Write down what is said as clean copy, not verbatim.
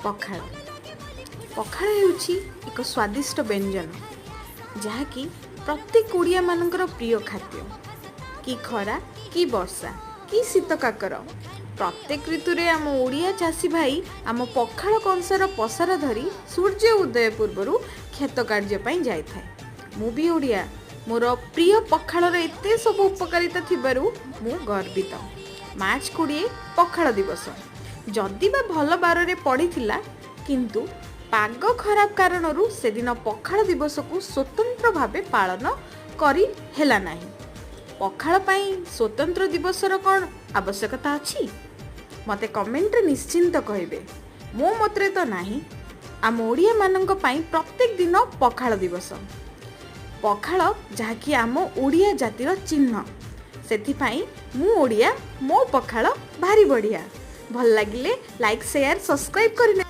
ପଖାଳ। ପଖାଳ ହେଉଛି ଏକ ସ୍ୱାଦିଷ୍ଟ ବ୍ୟଞ୍ଜନ, ଯାହାକି ପ୍ରତ୍ୟେକ ଓଡ଼ିଆମାନଙ୍କର ପ୍ରିୟ ଖାଦ୍ୟ। କି ଖରା, କି ବର୍ଷା, କି ଶୀତ କାକର, ପ୍ରତ୍ୟେକ ଋତୁରେ ଆମ ଓଡ଼ିଆ ଚାଷୀ ଭାଇ ଆମ ପଖାଳ କଂସାର ପସରା ଧରି ସୂର୍ଯ୍ୟ ଉଦୟ ପୂର୍ବରୁ କ୍ଷେତ କାର୍ଯ୍ୟ ପାଇଁ ଯାଇଥାଏ। ମୁଁ ବି ଓଡ଼ିଆ। ମୋର ପ୍ରିୟ ପଖାଳର ଏତେ ସବୁ ଉପକାରିତା ଥିବାରୁ ମୁଁ ଗର୍ବିତ। ମାର୍ଚ୍ଚ 20 ପଖାଳ ଦିବସ ଯଦି ବା ଭଲ ବାରରେ ପଡ଼ିଥିଲା, କିନ୍ତୁ ପାଗ ଖରାପ କାରଣରୁ ସେଦିନ ପଖାଳ ଦିବସକୁ ସ୍ୱତନ୍ତ୍ର ଭାବେ ପାଳନ କରି ହେଲା ନାହିଁ। ପଖାଳ ପାଇଁ ସ୍ୱତନ୍ତ୍ର ଦିବସର କ'ଣ ଆବଶ୍ୟକତା ଅଛି? ମୋତେ କମେଣ୍ଟରେ ନିଶ୍ଚିନ୍ତ କହିବେ। ମୋ ମତରେ ତ ନାହିଁ। ଆମ ଓଡ଼ିଆମାନଙ୍କ ପାଇଁ ପ୍ରତ୍ୟେକ ଦିନ ପଖାଳ ଦିବସ। ପଖାଳ ଯାହାକି ଆମ ଓଡ଼ିଆ ଜାତିର ଚିହ୍ନ। ସେଥିପାଇଁ ମୁଁ ଓଡ଼ିଆ, ମୋ ପଖାଳ ଭାରି ବଢ଼ିଆ। ଭଲ ଲାଗିଲେ ଲାଇକ୍, ସେୟାର, ସବସ୍କ୍ରାଇବ୍ କରିନେବେ।